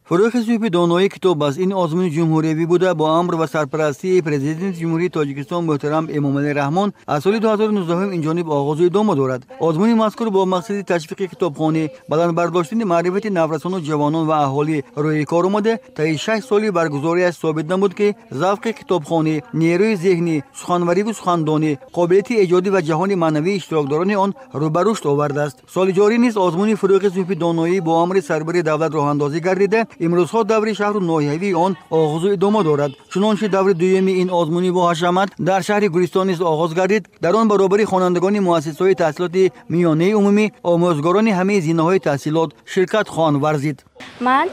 Фурӯғи субҳи донои китоб аст. Ин озмуни ҷумҳуриявӣ буда, бо амр ва сарпарастии Президенти Ҷумҳурии Тоҷикистон муҳтарам Эмомалӣ Раҳмон аз соли 2019 инҷониб оғозу идома дорад. Озмуни мазкур бо мақсади ташвиқи китобхонӣ, баланд бардоштани маърифати наврасону ҷавонон ва аҳолӣ рӯи кор омада, таи 6 соли баргузориаш собит намуд, ки завқи китобхонӣ, нерӯи зеҳнӣ, суханвариву сухандонӣ, қобилияти эҷодӣ ва ҷаҳони маънавии иштирокдорони он рӯ ба рушд овардааст. Соли ҷорӣ низ озмуни Фурӯғи субҳи доноӣ бо амри сарвари давлат роҳандозӣ гардида, имрӯзҳо даври шаҳру ноҳиявии он оғозу идома дорад. Чунончи даври дуюми ин озмуни боҳашамат дар шаҳри Гулистон низ оғоз гардид, дар он баробари хонандагони муассисаҳои таҳсилоти миёнаи умумӣ, омӯзгорони ҳамаи зинаҳои таҳсилот ширкат хоҳанд варзид. Ман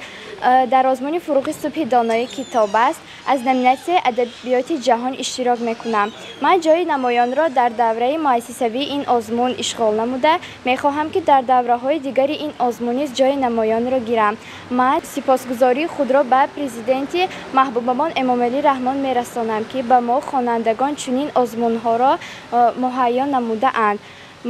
дар озмуни Фурӯғи субҳи донои китоб аст аз номинатсияи адабиёти ҷаҳон иштирок мекунам. Ман ҷои намоёнро дар давраи муассисавии ин озмун ишғол намуда, мехоҳам, ки дар давраҳои дигари ин озмун низ ҷои намоёнро гирам. Ман сипосгузории худро ба президенти маҳбубамон Эмомалӣ Раҳмон мерасонам, ки ба мо хонандагон чунин озмунҳоро муҳайё намудаанд.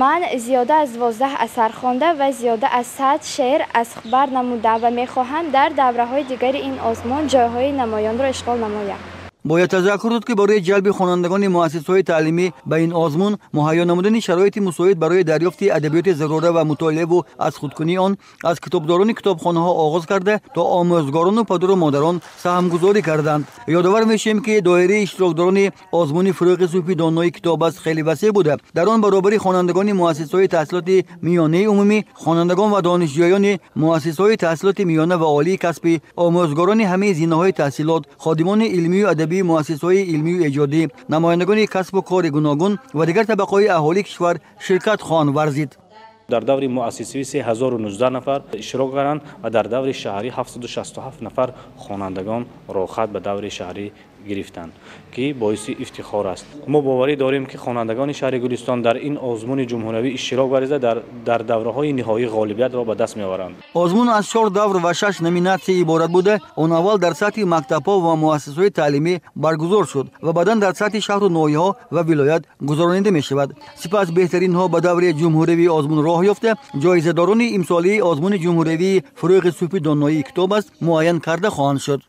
Ман зиёда аз 12 асар хонда ва зиёда аз 100 шеър аз бар намудам ва мехоҳам дар давраҳои дигари ин озмун ҷойҳои намоёнро ишғол намоям. Бояд тазаккур дод, ки барои ҷалби хонандагони муассисаҳои таълимӣ ба ин озмун, муҳайё намудани шароити мусоид барои дарёфти адабиёти зарура ва мутолиаву аз худкунии он аз китобдорони китобхонаҳо оғоз карда то омӯзгорону падару модарон саҳмгузорӣ карданд. Ёдовар мешавем, ки доираи иштирокдорони озмуни Фурӯғи субҳи донои китоб аст хеле васеъ буда, дар он баробари хонандагони муассисаҳои таҳсилоти миёнаи умумӣ, хонандагон ва донишҷӯёни муассисаҳои таҳсилоти миёна ва олии касбӣ, омӯзгорони ҳамаи зинаҳои таҳсилот, ходимони илмию адабӣ, муассисаҳои илмию эҷодӣ, намояндагони касбу кори гуногун ва дигар табақаҳои аҳолии кишвар ширкат хоҳанд варзид. Дар даври муассисавӣ 3019 нафар иштирок карданд ва дар даври шаҳрӣ 767 нафар хонандагон роҳхат ба даври шаҳрӣ гирифтанд, ки боиси ифтихор аст. Мо боварӣ дорем, ки хонандагони шаҳри Гулистон дар ин озмуни ҷумҳуриявӣ иштирок варзида, дар давраҳои ниҳоӣ ғолибиятро ба даст меоваранд. Озмун аз 4 давр ва 6 номинатсия иборат буда, он аввал дар сатҳи мактабҳо ва муассисаҳои таълимӣ баргузор шуд ва баъдан дар сатҳи шаҳру ноҳияҳо ва вилоят гузаронида мешавад. Сипас беҳтаринҳо ба даври ҷумҳуриявии озмун роҳ ёфта, ҷоизадорони имсолии озмуни ҷумҳуриявии Фурӯғи субҳи доноии китоб аст муайян карда хоҳанд шуд.